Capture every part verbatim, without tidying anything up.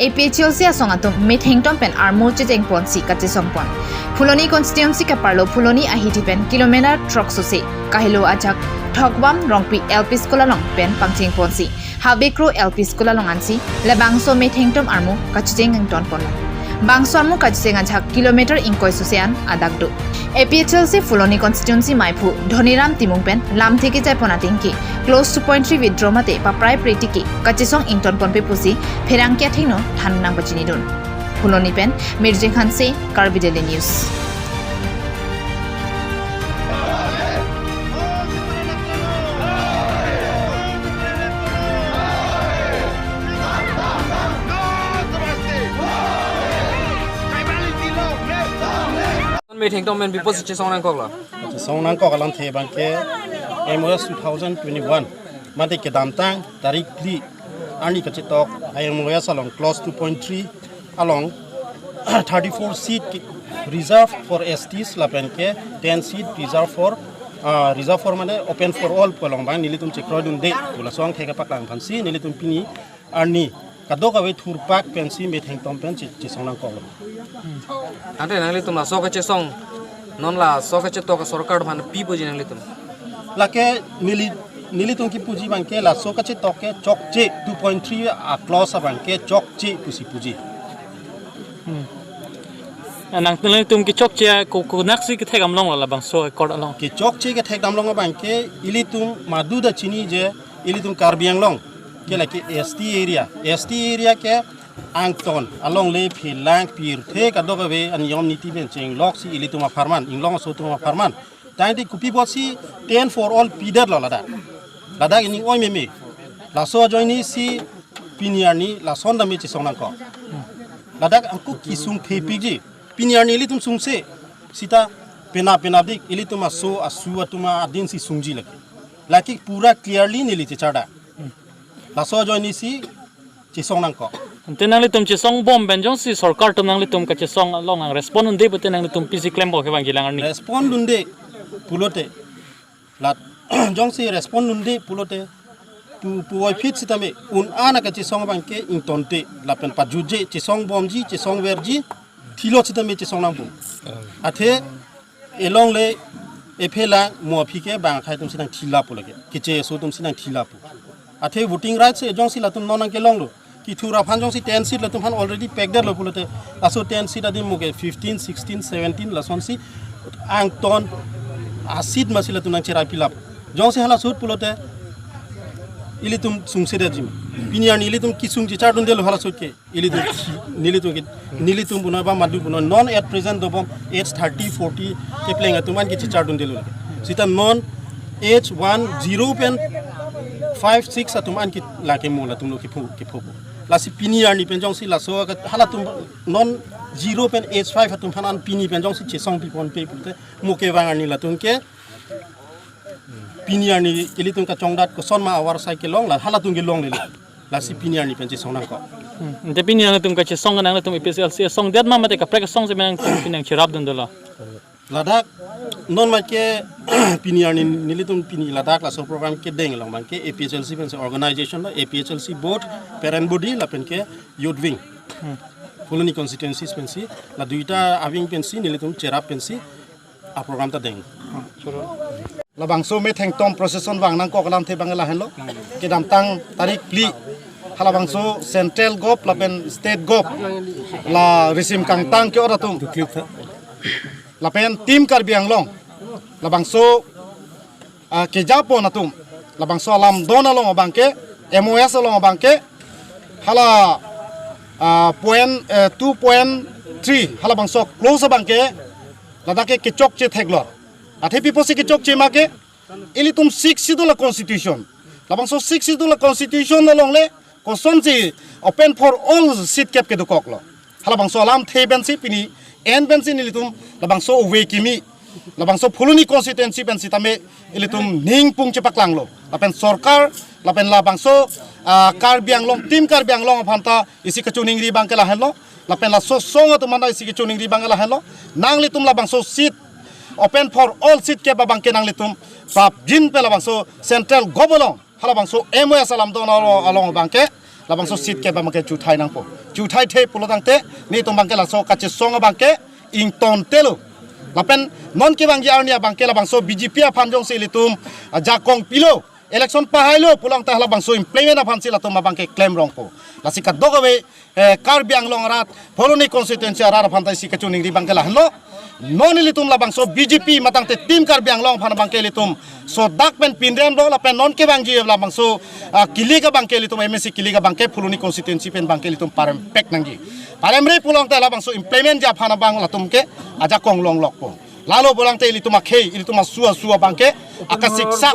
A P H L C asong atum methengtom pen armu checheng ponsi kachesong pon. Phuloni constituency kaparlo Phuloni ahithi pen kilometer throksi kahelo ajak Thokbam Rongpi L P School along pen pangcheng ponsi Habekro L P School along ansi labangso methengtom armu kachecheng ington ponlo. Bangso armu kachecheng ajak kilometer ingkoi susi an adak do. A P H L C Phuloni constituency maiphu Dhoniram Timung pen lamthe kejai pon ateng ke clause two point three withdraw mate paprai priti ke kachesong ington ponpe pusi pherangke athengno than nangpachinidun. Phuloni pen Mirjeng Hanse, Karbi Daily News. Methengtom pen pi pusi chesong nangkoklo? Chesong nangkok alamthe abangke M O S two thousand twenty-one mate kedamtang tarik phli arni kachetok a M O S along clause two point three along thirty-four seat ke reserve for S Ts lapen ke ten seat reserve for, ah, reserve for mane open for all pu along abang nelitum chekroidunde pu laso angthek kepaklang aphansi nelitum pini arni kadokave thurpak pensi methengtom pen che-, chesong nangkoklo. Ante nanglitum laso kachesong, non laso kachetok sorkar aphan pi puji nanglitum? Lake neli, nelitum kipuji abangke laso kachetok ke chokche, two point three a clause abangke chokche pusi puji. Hmm. Nangtum, nangtum kechokche ko, konaksi kethekdam longlo labangso accord along? Kechokche kethekdam long abangke ilitum madu ta chini je ilitum Karbi Anglong ke lake S T area. S T area ke angton alongle phelang pirthe kadokave aniyom niti pen chengloksi ilitum apharman, inglong aso atum apharman. Tangte kopi pusi ten for all pidetlo ladak. Ladak ining oi meme. Laso ajoinesi pini arni lason tame chesong nangkok. Ladak angko kesung thepikji. Pini arni ilitum sungse sita penap penapdik ilitum aso asu atum adinsi sungji lake. Lake pura clearly neli checharda. Laso ajoinesi chesong nangkok. Ante nanglitum chesong bom pen jongsi sorkar atum nanglitum kachesong along nang respond dunde pute nanglitum pisi klempo kevangji lang arni? Respond dunde pulote, la jongsi respond dunde pulote pu, puvoiphit sitame un-an akachesong abangke ingtonte lapen pajutje, chesong bomji, chesong verji, thilo sitame chesong nangbom. Athe elongle ephelang mo aphi ke bang akhai atumsi nangthilap pu lake, keche aso atumsi nangthilap pu. Athe voting rights e jongsi latum non nangkelonglo, kethur aphan jongsi ten seat latum aphan already pack detlo pulote, laso ten seat adim mo ke fifteen, sixteen, seventeen lasonsi angton a seat masi latum nangcherai pilap. Jongsi hala ahut pulote ilitum sungsedetji ma? Pini arni ilitum kesung chechardundelo hala ahut ke. Ilitum, nelitum ke, nelitum punon ba madu punon non at present dobom age thirty, forty kepleng atum an ke chechardundelo. Sita non age one zero pen five six atum an ke lake mo latum lo kepho, kepho. Lasi pini arni pen jongsi laso ka halatum non zero pen age five atum aphan an pini pen jongsi chesong pipon pe pute mo kevang arni latum ke pini arni ilitum kachongdat koson ma avar sai kelong la halatum kelonglelo. Lasi pini arni pen chesong nangkok. Hmm. Ante pini nangtum kachesong nangtum A P H L C asong det ma mate kaprek asong si nangtum pini nangcherapdundelo? Ladak non ma ke pini arni nelitum pini ladak laso program kedeng along abangke A P H L C pensi organization lo, A P H L C board, parent body lapen ke youth wing. Hmm. Phuloni constituencies pensi, la duita a-wing pensi nelitum cherap pensi a-program ta deng. Labangso methengtom procession vang nangkok alamthe abang lahenlo. Kedamtang tarik phli halabangso central gov lapen state gov la risim kangtang ke-ot atum lapen Team Karbi Anglong labangso, ah, kejapon atum labangso alam don along abangke, M O S along abangke hala, ah, point, eh, two point three halabangso clause abangke ladak ke kechokche theklor. Athe pi pusi kechokche ma ke, ilitum Sixth Schedule a-constitution. Labangso Sixth Schedule a-constitution alongle kosonsi open for all seat kep kedokoklo. Halabangso alamthe pensi pini en pensi nelitum labangso ove kimi, labangso Phuloni constituency pen sitame ilitum ningpung chepaklanglo. Lapen sorkar, lapen labangso, ah, Karbi Anglong, Team Karbi Anglong aphan ta isi kachiningri abangke lahenlo. Lapen laso asong atum aphan ta isi kachiningri abangke lahenlo. Nanglitum labangso seat open for all seat kep abangke nanglitum papjin pe labangso central gov along halabangso M O S alam don along, along abangke labangso seat kep abangke chuthai nangpo. Chuthai the pulo tangte nelitum abangke laso kachesong abangke ingtontelo. Lapen non kevangji arni abangke labangso B J P aphan jongsi ilitum ajakong pilo, election pahailo pulo tangte halabangso implement aphansi latum abangke klemrongpo. Lasi kadokave eh, Karbi Anglong arat, Phuloni constituency arat aphan ta isi kachiningri abangke lahenlo. Non ilitum labangso B J P matangte Team Karbi Anglong aphan abangke ilitum sodak pen pinremlo lapen non kevangji labangso ah, kilik abangke ilitum M A C kilik abangke Phuloni constituency pen abangke ilitum parempek nangji. Paremre pulo tangte labangso implement ji aphan abang latum ke ajakong longlokpo. Lalo pulo tangte ilitum akhei, ilitum asu asu abangke akasiksak.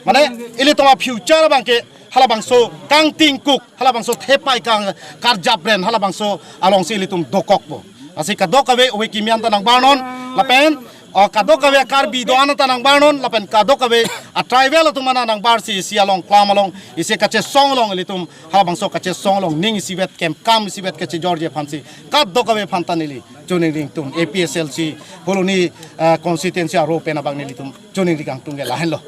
Mane ilitum a-future abangke halabangso kangtingkuk, halabangso thepai kang karjapren, halabangso alongsi ilitum dokokpo. Lasi kadokave ove kimi anta nangbarnon, lapen oh, kadokave Karbi do-an anta nangbarnon, lapen kadokave a-tribal atum anta nangbarsi isi along klam along, isi kachesong along ilitum, halabangso kachesong along ning isivet, kemkam isivet kachejorji aphansi kadokave aphan ta neli chiningri ingtung. A P H L C Phuloni eh, constituency arlo pen abang nelitum chiningri kangtung ke lahenlo.